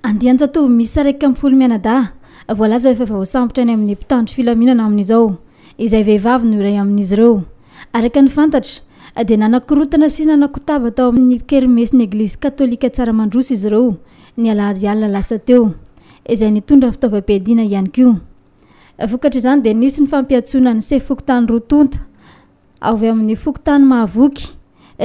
Andian-jatovo miisa 11 mianadahy voalaza fa efa voasambotra any amin'ny mpitandro filaminana amin'izao, izay vehivavy no iray amin'izy ireo. Araka ny fantatra dia nanakorontana sy nanakotaba tao amin'ny kermesin'ny Eglizy Katolika Tsaramandroso izy ireo ny alahady alina lasa teo, izay nitondra fitaovam-piadiana ihany koa. Vokatr'izany dia nisy ny fampiantsoana ny sefo fokontany roa tonta avy amin'ny fokontany Mahavoky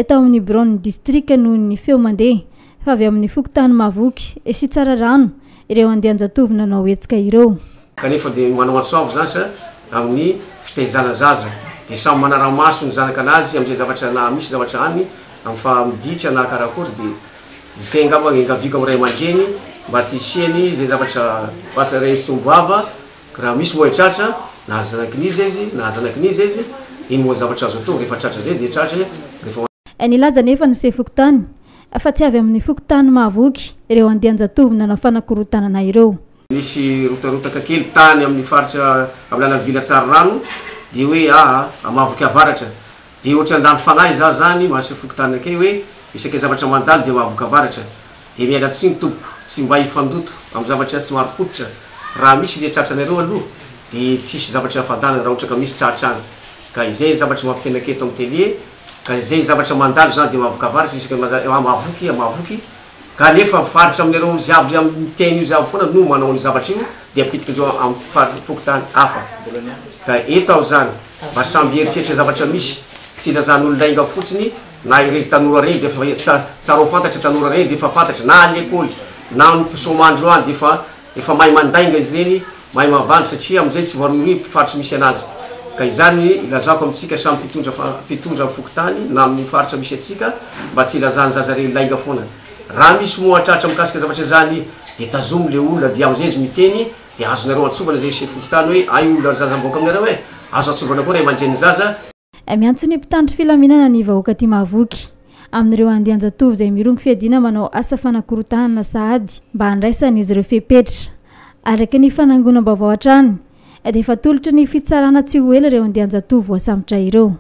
tao amin'ny biraon'ny distrika noho ny feo mandeha fa avy amin'ny fokontany Mahavoky sy Tsararano ireo andian-jatovo nanao hetsika ireo. Kanefa dia manao antso avo zany sa amin'ny fitaizana zaza dia samy manara-maso ny zanaka anazy amin'izay zavatra na misy zavatra any amin'ny fa miditra na karakory dia izay angamba engaviako amin'ny ray aman-dreny mba tsy hisiany izay zavatra lasa ray sombava Ka raha misy moa tratra, na zanakin'iza izy, na zanakin'iza izy, iny moa zavatra azo atao, rehefa tratra zay dia tratra e, rehefa. Nilaza anefa ny sefo fokontany fa tsy avy amin'ny fokontany Mahavoky ireo andian-jatovo nanao fanakorontanana ireo. Nisy rotarotaka kely tany amin'ny faritra amin'ny lalan'ny Villa Tsararano dia hoe aa Mahavoky Avaratra dia ohatran'ny lany fanahy za zany maha sefo fokontany akay hoe isaky ny zavatra mandalo dia Mahavoky Avaratra Dia miala tsiny tompoko, tsy mba hifandoto amin'ny zavatra tsy marim-pototra, raha misy le tratranareo aloha dia tsisy zavatra hafantanana raha ohatra ka misy tratra any, ka izay ny zavatra mampikenaka eto amin'ny télé, ka izay zavatra mandalo zany dia mahavokavaratra isaka mahavoky mahavoky, ka nefa faritra aminareo ziaby amin'ny teny io ziaby foana no manao an'io zavatra io dia apitikindreo amin'ny faritra fokontany hafa, ka eto aho zany mba samby hieritreritra zavatra misy, tsy ilazan'olo lainga fotsiny. Na ireny tanora ireny dia efa tsara ho fantatra, tanora ireny dia efa fantatra na any lekôly na any mpisomandro any dia efa efa mahay mandainga izy ireny, mahay mavandy satria amin'izay tsy voarohirohy faritry misy anazy. Ka izany ilazako amintsika samy mpitondra mpitondra amin'ny fokontany na amin'ny faritra misy antsika mba tsy ilazan'ny zaza ireny lainga foana. Raha misy moa tratra mikasika zavatra izany dia tazomy le olona dia amin'izay izy miteny dia azonareo antsovana izay sefo fokontany hoe hay olona zaza mivoaka aminareo e! Azo antsovana koa ray aman-drenin'ny zaza. Miantso ny mpitandro filaminana ny vahoaka aty Mahavoky amin'ireo andian-jatovo izay mirongo fiadiana manao asa fanakorontanana sahady mba handraisan'izy ireo fepetra. Araka ny fanangonam-baovao hatrany dia efa atolotry ny fitsarana tsy ho ela ireo andian-jatovo voasambotra ireo.